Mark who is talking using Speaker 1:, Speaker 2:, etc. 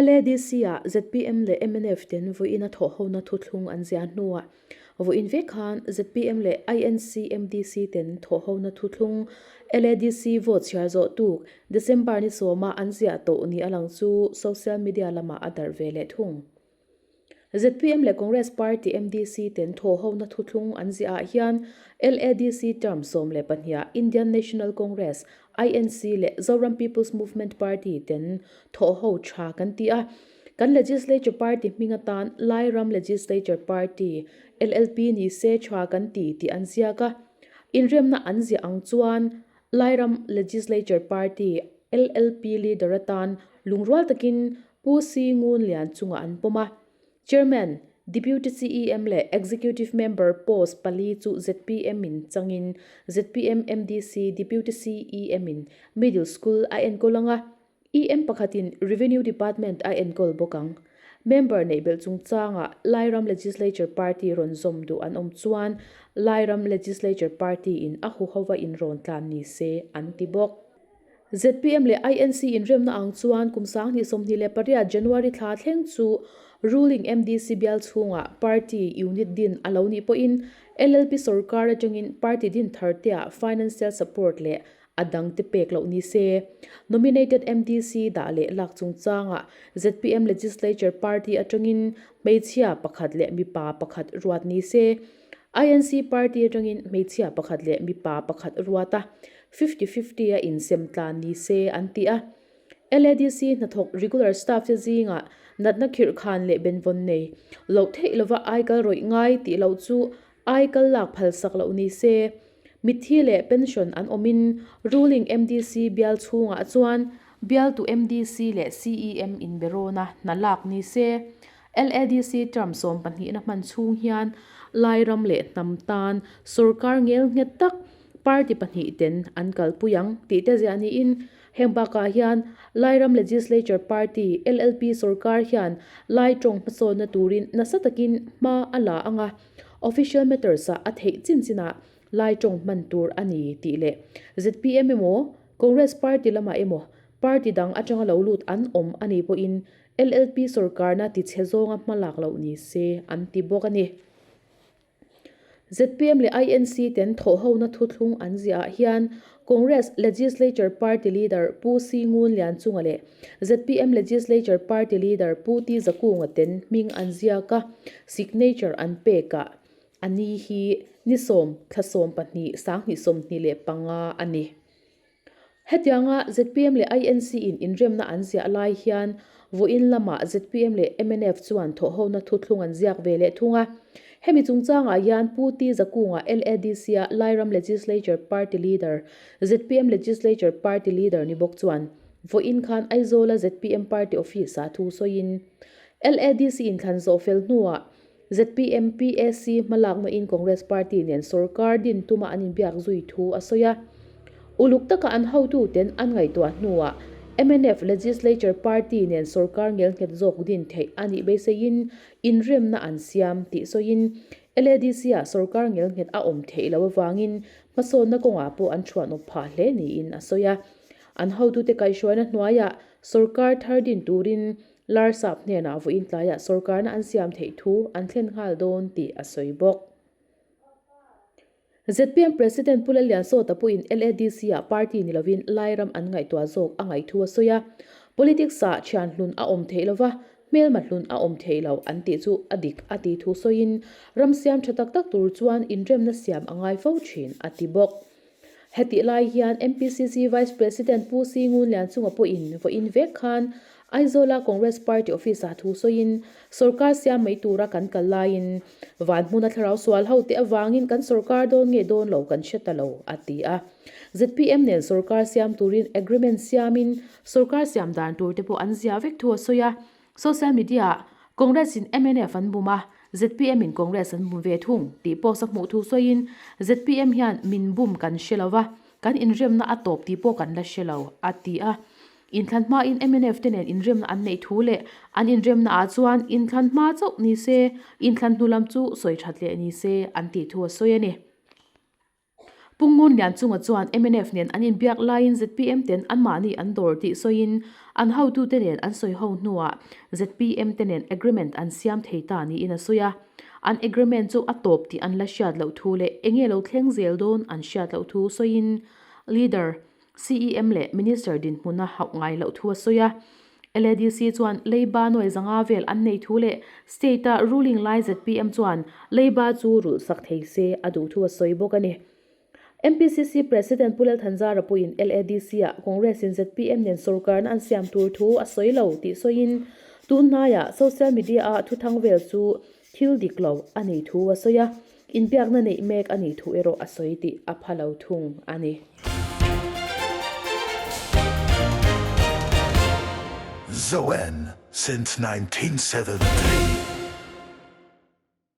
Speaker 1: LADC-ah zpm leh mnf ten vawiin a thawhhona thuthlung an ziah hnuah vawiin vek khan zpm leh INC MDC ten thawhhona thuthlung LADC vote chhiar zawh tuk December ni sawma an ziah tawh ni a lang chu social media lamah a darh ve leh thung. Zpm leh Congress Party MDC ten thawhhona thuthlung an ziah ah hian LADC term 12 ah Indian National Congress, INC, leh Zoram People's Movement Party ten thawhho tha kan ti a. Kan Legislature Party hming atan Lairam Legislature Party, LLP, ni se tha kan ti tih an ziak a. Inremna an ziah ang chuan Lairam Legislature Party, LLP, leader atan lungrual takin Pu Si Ngun Lian chungah an pawm a. Chairman, Deputy CEM leh Executive Member post pali chu zpm in changin zpm MDC Deputy CEM in Middle School a enkawl ang a, EM pakhatin Revenue Department a enkawl bawk ang. Member neih belh chungchangah Lairam Legislature Party rawn zawm duh an awm chuan Lairam Legislature Party in a huhova inrawn tlan ni se an ti bawk. Zpm leh INC inremna ang chuan kum 2028 January thla thleng chu ruling MDC bial chhungah party unit din a lo nih pawhin LLP sorkar atangin party din thar teah financial support leh a dang te pek loh ni se. Nominated MDC dah leh lak chungchangah zpm Legislature Party atangin hmeichhia pakhat leh mipa pakhat ruat ni se. INC party atangin hmeichhia pakhat leh mipa pakhat ruat a, 50-50 a insem tlan ni se an ti a. LADC hnathawk regular staff te zingah natna khirh khan leh benvawn nei loh theih lova aikal rawih ngai tih loh chu aikal lak phalsak loh ni se. Mitthi leh pension an awmin ruling MDC bial chhungah chuan bialtu MDC leh CEM inberawna hna lak ni se. LADC term 12 na hman chhung hian Lairam leh hnam tan sorkar ngel nghet tak party pahnih ten an kalpui ang tih te ziah niin heng bakah hian Lairam Legislature Party, LLP, sorkar hian Lai tawng hmasawnna turin nasa takin hma a la ang a, official matters ah a theih chin chinah Lai tawng hman tur a ni tih leh zpm emaw Congress party lamah emaw party dang atanga lo lut an awm a nih pawhin LLP sorkarna tichhe zawnga hma lak loh ni se an ti bawk a ni. Zpm leh INC ten thawhhona thuthlung an ziahah hian Congress Legislature Party Leader Pu Si Ngun Lian Chunga leh zpm Legislature Party Leader Pu Ti Zakunga ten hming an ziak a, signature an pek ah a ni hi ni sawm thla 12 2025 a ni. Hetianga zpm leh INC in inremna an ziah lai hian vawiin lamah zpm leh mnf chuan thawhhona thuthlung an ziak ve leh thung a. Hemi chungchangah hian Pu T Zakunga LADC-a Lairam Legislature Party Leader, zpm Legislature Party Leader ni bawk chuan vawiin khan Aizawla zpm Party Office-ah thu sawiin LADC inthlan zawh fel hnuah zpm PAC hmalakna in Congress Party nen sorkar din tuma an inbiak zui thu a sawi a. Uluk taka an hotuten an ngaihtuah hnuah mnf Legislature Party nen sorkar ngelnghet zawk din theih a nih beiseiin inremna an siam tih sawiin LADC-ah sorkar ngelnghet a awm theih loh avangin hmasawnna kawngah pawh an thuanawp phah hle niin a sawi a. An hotute kaihhruaina hnuaiah sorkar thar din turin Larsap hnenah vawiin tlaiah sorkarna an siam theih thu an thlen nghal dawn tih a sawi bawk. Zpm President Pu Lalliansawta pawhin LADC-ah party ni lovin Lairam an ngaihtuah zawk a ngaih thu a sawi a. Politics-ah thian hlun a awm theih lova, hmelma hlun a awm theih lo an tih chu a dik a tih thu sawiin ram siam tha tak tak tur chuan inremna siam a ngai fo thin a ti bawk. Hetih lai hian MPCC Vice President Pu Si Ngun Lian chunga pawhin vawiin vek khan Aizawla Congress Party Office-ah thu sawiin sorkar siam mai tura kan kal laiin van hmuna thlarau sual ho te avangin kan sorkar dawn nge dawn lo kan hre ta lo a ti a. Zpm nen sorkar siam turin agreement siamin sorkar siam dan tur te pawh an ziah vek thu a sawi a. Social media-ah Congress-in mnf an bum a, zpm-in Congress an bum ve thung tih post a hmuh thu sawiin zpm hian min bum kan hre lo va, kan inremna a tawp tih pawh kan la hre lo, a ti a. Inthlan hmain mnf te nen inremna an neih thu leh an inremna ah chuan inthlan hma chauh ni se, inthlan hnu lam chu sawi that leh ni se an tih thu a sawi a ni. Pu Ngun Lianchunga chuan mnf nen an inbiak laiin zpm ten anmahni an dawr tih sawiin an hotute nen an sawi ho hnuah zpm te nen agreement an siam thei ta niin a sawi a. An agreement chu a tawp tih an la hriat loh thu leh enge lo thleng zel dawn an hriat loh thu sawiin Leader, CEM leh Minister dinhmuna hauh ngai loh thu a sawi a. LADC chuan Leiba nuai zanga vel an nei thu leh State-a ruling lai zpm chuan Leiba chu rulh sak thei se a duh thu a sawi bawk a ni. MPCC President Pu Lalthanzara pawhin LADC-ah Congress-in zpm nen sorkarna an siam tur thu a sawi lo tih sawiin tun hnaiah social media-a thuthang vel chu thil dik lo a nih thu a sawi a, inbiakna neih mek a nih thu erawh a sawi tih a pha lo thung a ni.
Speaker 2: Zoen since 1973.